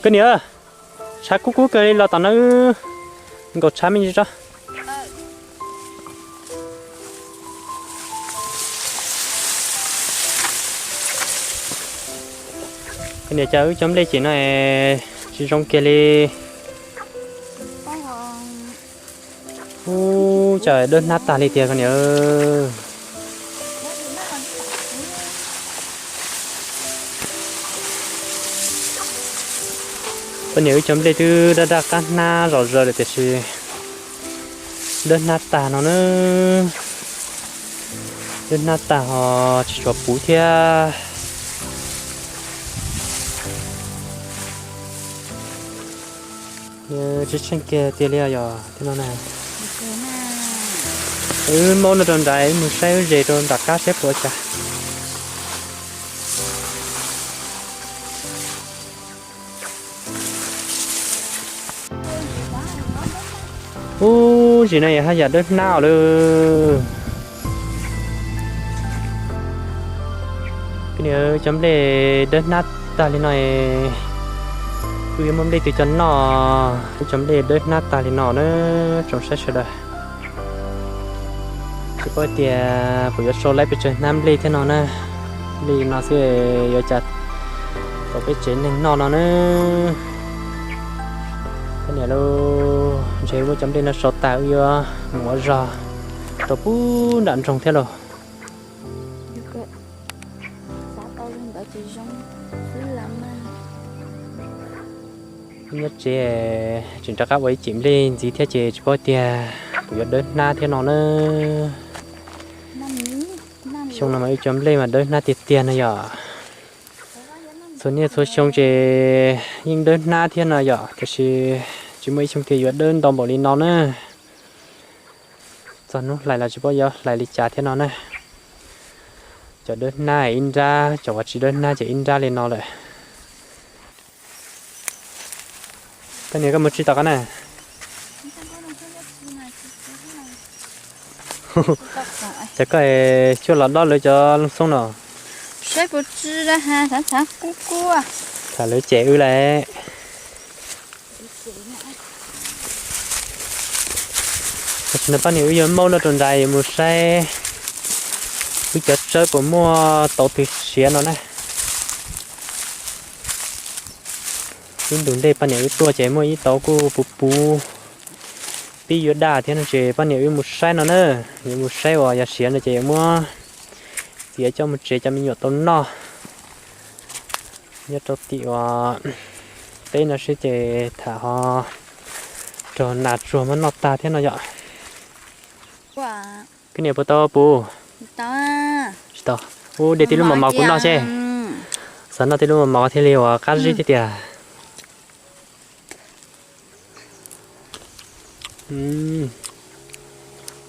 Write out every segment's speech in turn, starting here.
Koj niam, tshav kub kub kawg li los tom no, nkaum tshav me ntsis tso. Koj niam, cas wb cov nplej cem no tsis zoo kiag li. Ub, cas dawb hnab tag li tiag koj niam. Koj niam, wb cov nplej twb daj daj qab hnab zom zaws lawm tiam sis dawb hnab tag no na. Dawb hnab tag ho tsis tshua puv thiab. Tsis tsheej kiag tiag li yog thiab no na. Wb maub no rau nrad, wb mus saib wb zes rau nram qab saib puas cas. Ub, zim no yog haj yam dawb hnab lawm. Koj niam, cov nplej dawb hnab tag li no, wb yuav muaj nplej twg coj noj, wb cov nplej dawb hnab tag li no na, tsoom saib sawv daws. Tsis paub tias kuv yuav sau laib pes tsawg hnab nplej thiab no na. Nplej no xwb yuav cas tau peb tsev neeg noj no na. Koj niam lauj, ntshe muab cov nplej no sau tas wb yuav mus ua zog rau pub nram nroog thiab lauj. Nyob tsev tseem rov qab ua ib cim nplej ntxiv thiab ces tsis paub tias kuv yuav dawb hnab thiab no na. Xyoo no mas wb cov nplej mas dawb hnab tiag tiag no yom. Txhua niaj txhua xyoo ces yeej dawb hnab thiab no yom, tiam sis tsis muaj ib xyoo twg yuav dawb ntau npaum li no na. Txog hnub hlais los tsis paub yuav hlais li cas thiab no na. Cov dawb hnab ib nrab, cov uas tsis dawb hnab ces ib nrab li no lawm. Koj niam, koj mus tsi tom qab na? Ces koj es cuaj los dob lawv cov loo xoob no. Saib puas tsi, tshav tshav kub kub. Tham lawv cem wb lawm. Tam sim no pab niam wb yuav maub no rau nrad yuav mus saib wb cov tsawb puas muaj tauv twg siav no na. Ib ntus ntej pab niam wb tuaj ces muaj ib tauv kuj puv puv pib yuav daj thiab no ces pab niam wb mus saib no na. Yuav mus saib uas yog siav no ces yuav muab txiav coj mus tsev cov me nyuam tau noj. Nyob rau tim uas teb no seb ces tham ho raug nas tsuag muab noj tag thiab no yom. Koj niam, puas tau puv? Tsis tau. Ub, de tib lub mos mos kuv noj seb. Xav noj tib lub mos mos thiaj li uas qab zib thiab tiag.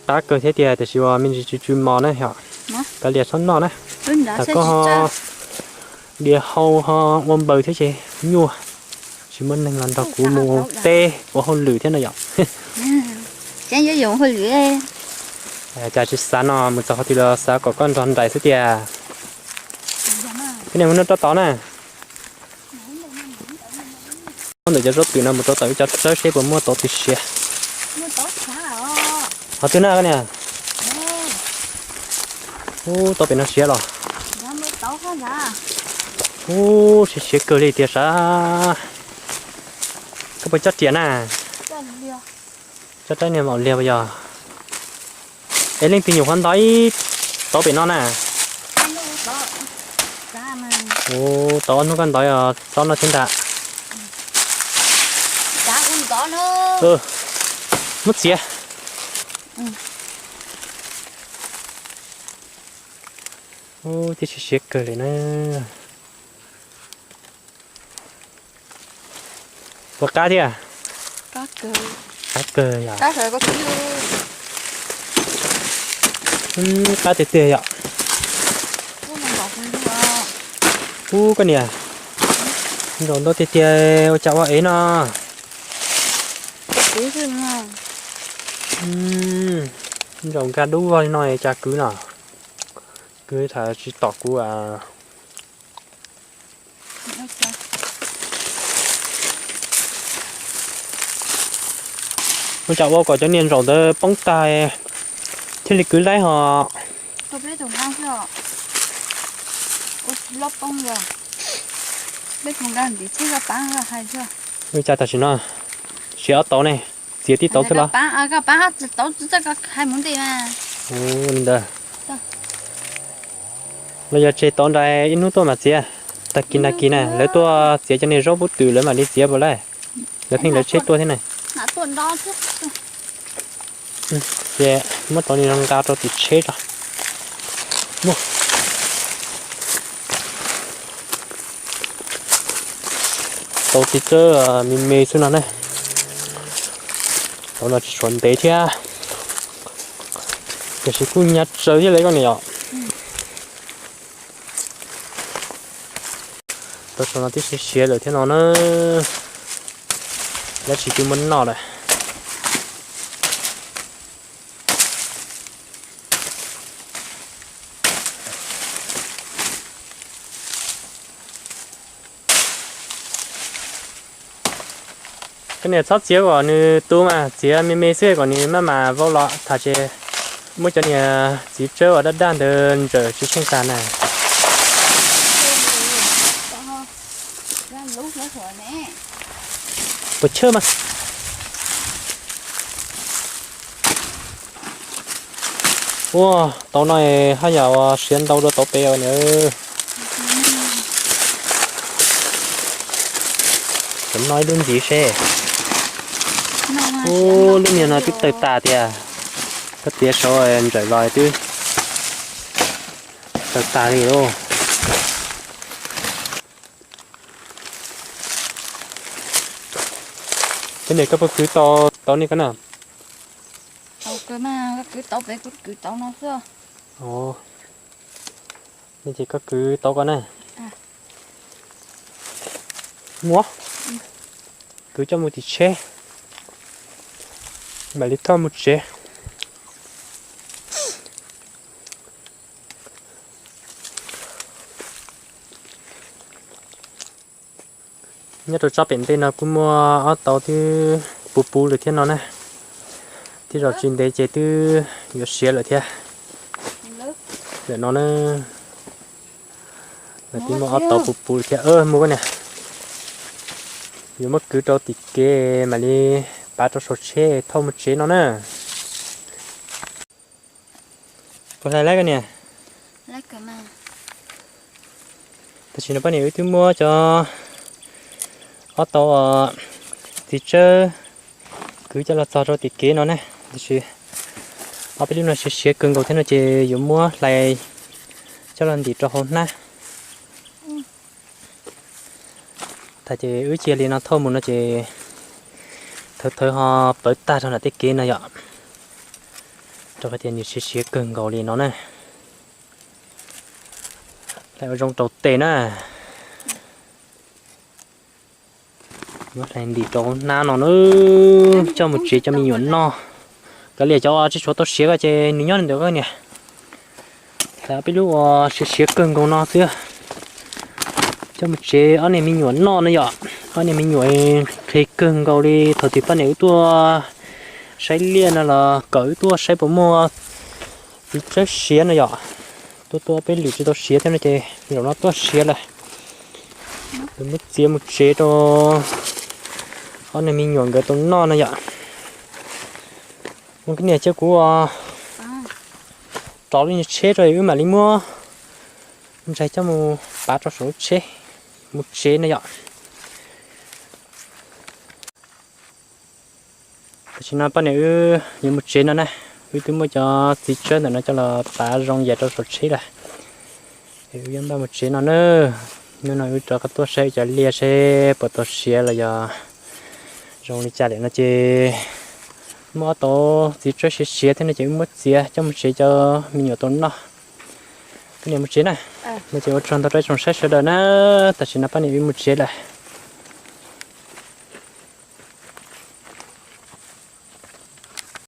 Qab kawg thiab tiag, tiam sis uas me ntsis tsw tsw mos na yom. Kav liam txhob noj na. Tham koj ho diav hau ho ua npaws thiab ces nyuaj, tsis muaj neeg los nrog kuv mus teb ua hauj lwm thiab no yom. Cas tsis xav no mus txog qhov twg los xav kom koj nrog nraim xwb tiag. Koj niam, mus noj rau tod na. Ntawm cov zaub twm no mus rau tom ib cov tsawb seb puas muaj tauv twg siav. Qhov twg na koj niam? Ub, tauv pem no siav los? Ub, siav siav kawg li tiag sav. Koj puas coj riam na? Coj rab niag maum liag puas yog? Es leej twg nyuam qhuav ntov ib tauv pem no na? Ub, tau ob hnub koj ntov txhob noj thiab ntag. Muab txiav. Ub, twb siav siav kawg li na. Puas qab thiab? Qab kawg yom. Qab tiag tiag yom. Ub, koj niam, nraum ntau tiag tiag, ua cas ua ev no. Nraum nkag dub vog li no cas kwv no. Kwv tham tsis tom kuv. Ua cas ua kom cov niag ntsaum ntawd poob tag thiaj li kwv laib ho. Ua cas tam sim no siav ob tauv ne, txiav tib tauv xwb los? Li ntawd. Los yog tseg tauv nrais ib hnub tuaj mam txiav. Tag kis nag kis na lawv tuaj txiav cov niag zaub pub twm lawv mam li txiav puas lawm? Lawv pheej lawv tsheb tuaj thiab na. Ces muab tauv niag no nqa rau tim tsheb tso. Tauv txiv tsawb me me xwb no ne. Tauv no tsis tshua ntev thiab, tiam sis kuj hnyav tsawv thiab li koj niam yom. Tauv saum no twb siav siav lawm thiab no na. Dab tsi twb muab noj lawm. Koj niam txhob txiav kom nws tu mas, txiav me me xwb kom nws maj mam vau los tham ces muab cov niag txiv tsawb uas daj daj ntawd ntsawm tsis tsheej tag na. Puas chawj mas. Ua, tauv no haj yam uas siav ntau dua tauv pem os niam. Cov no ib lub ntxiv seb. Ua, lub niag no twb tawg tas tiag. Koj tiav saud ntsawm los twb tawg tas li lauj. Cov niam, koj puas kwv tau tauv ni koj na? Nej ces koj kwv tauv ko na. Muab, kwv coj mus tim tsheb, mam li thauj mus tsev. Nyob rau tsob pem ntej no kuj muaj ob tauv twb puv puv lawm thiab no na. Thiab zaum tsis ntev ces twb yuav siav lawm thiab. Ntawm no na, lawv twb muaj ob tauv puv puv lawm thiab. Mus koj niam, yuav muab kwv rau tim kev mam li pav rau saum tsheb thauj mus tsev no na. Puas hlais lawm koj niam? Tam sim no poj niam wb twb muab cov ob tauv txiv tsawb kwv coj los txog rau tim kev no na. Tiam sis ob peb lub no siav siav kawg nkaus thiab no ces yuav muab hlais coj los ntim rau hauv hnab. Thaum ces wb cia li no thauj mus no ces thawv thawv ho pawv tag rau nram tej kev no yom, rau qhov tias nws siav siav kawg nkaus li no na. Hlais ua zoo rau tes na. Muab hlais ntim rau hnab no na, coj mus tsev cov me nyuam noj. Kav liam cov tsis tshua tau siav ko ces nws nyob li ntawd koj niam. Hlais ob peb lub uas siav siav kawg nkaus no xwb, coj mus tsev ob niag me nyuam noj no yom. Ob niag me nyuam nqhis kawg nkaus li. Thaum twg poj niam wb tuaj saib liaj no los kom wb tuaj saib puas muaj txiv tsawb siav no yom. Tuaj tuaj peb lwm tsis tau siav thiab no ces zaum no tuaj siav lawm. Muab txiav mus tsev rau ob niag me nyuam nkawd tau noj no yom. Mus koj niam, cia kuv rov lub niag tsheb rau wb mam li muab ntsaig coj mus pav rau saum lub tsheb mus tsev no yom. Tam sim no poj niam wb yuav mus tsev no na, wb twb muab cov txiv tsawb ntawm no coj los pav zoo yam rau saum tsheb lawm. Es wb yuav npaj mus tsev no na. Hnub no wb rov qab tuaj saib cov liaj seb puas tau siav los yog zoo li cas lawm no ces muaj ob tauv txiv tsawb siav siav thiab no ces wb muab txiav coj mus tsev cov me nyuam tau noj. Poj niam mus tsev na. No ces ua tsaug ntau rau ib tsoom saib sawv daws na. Tam sim no poj niam wb mus tsev lawm.